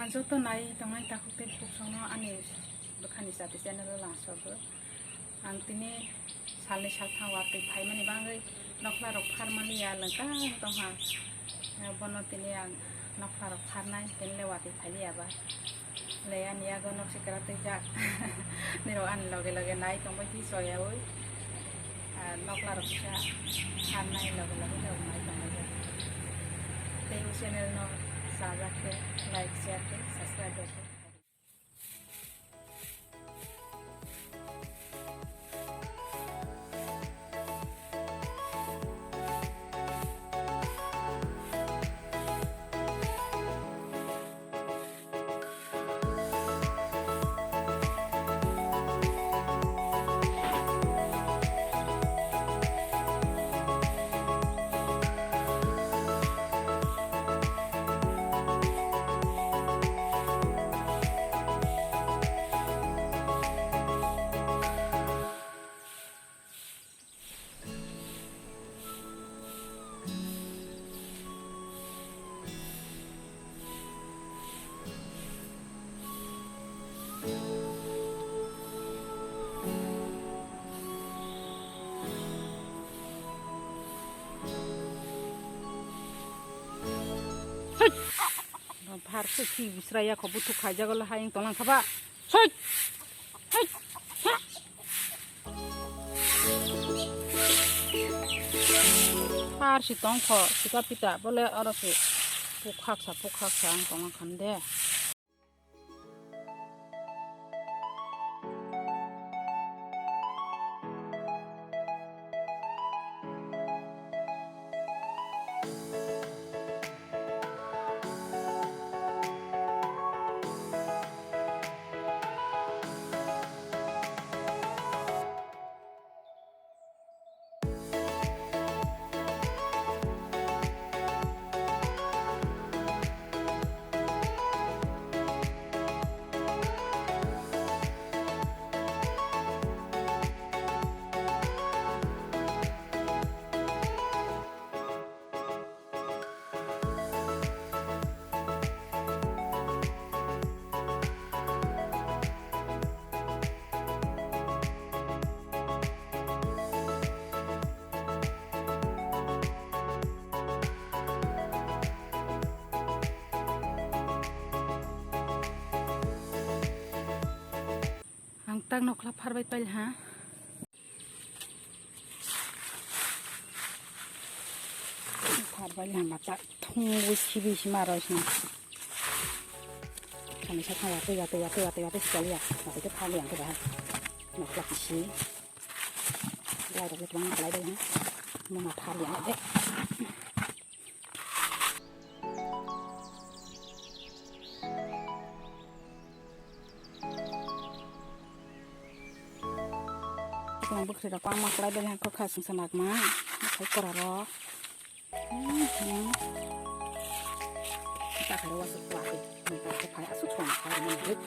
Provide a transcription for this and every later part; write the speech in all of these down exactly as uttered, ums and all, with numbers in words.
Ang joto nai tongnai takhuk tei bukhuk songno ani bwkhani chati channel o langsogo. Ang tini salni salthang watwi phaimani bagwi nokhla rok pharmani ya lengkang tongha. Bono tini ang nokhla rok pharnai, tini le watwi phailiya ba. Le ani yago nok sikra twijak. Nirok ani loge loge nai tongbai twi soyaui. Ah, nokhla rok kisa pharnai loge loge nirok nai tongbai jak. Tei o channel no sajak khe like, share khe subscribe rok khe. Thut! Bhar se khi busra ya kho buthuk khaijak le hayung tonglang kha ba. Soi! Soi! Soi! Bhar si tong kho sika pita bole oro si pukhak sa pukhak sa ang tonglang khan de. Ang tak nokhla pharbai pail ha. Pharbai lama tak thungwi sibi sima roi sini. Kami sa thang watwi watwi watwi watwi watwi sikali ya. Watwi ke pharli ang ke bahar. Nokhla kisi. Lai rok le twang kalai bai ha. Mama pharli ang de. Kwlwng bwkhwrwi rok kwbangma kwlai bai hwnka kha chwngsa nagma. Khai kwra rok. Hmm, hmm. Ta khai rok wasuk kwlai. Nokbar khe phai aswk song khai rwmani rwk.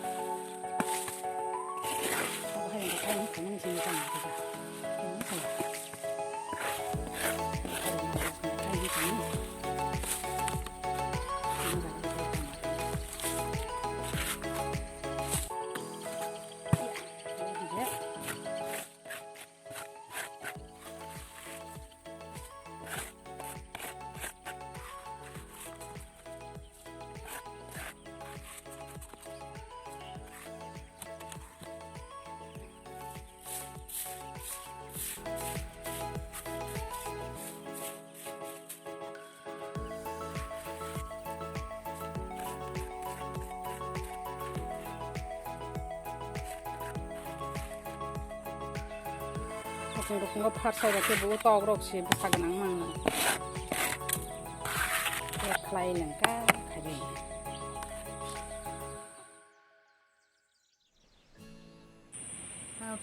Abo hai rok khai rwmani simi tang khe. Hmm, khai. Kuchung kuchungo pharsai rok khe bo tok rok se bwsa gwnang mano. Khlai lengka khaidi.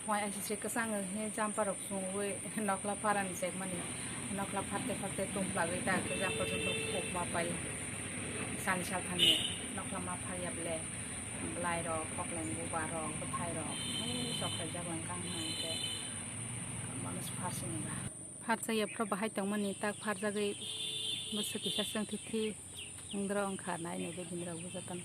Phai aisi se kwchang he jumper rok chumui nokla pharani chekmani nokla pharte pharte tongplagwi ta khe jumper jumper kok ma pai sani salthani nokla ma pharya ble belai rok kokleng buba rok bwthai rok sok khaijak langkang hwnkhe manus pharsini ba pharsa yaphro bahai tongmani tak pharjagwi bwswk kisa chwng thithi wngdro wngkha nai nai bini rok bujatam.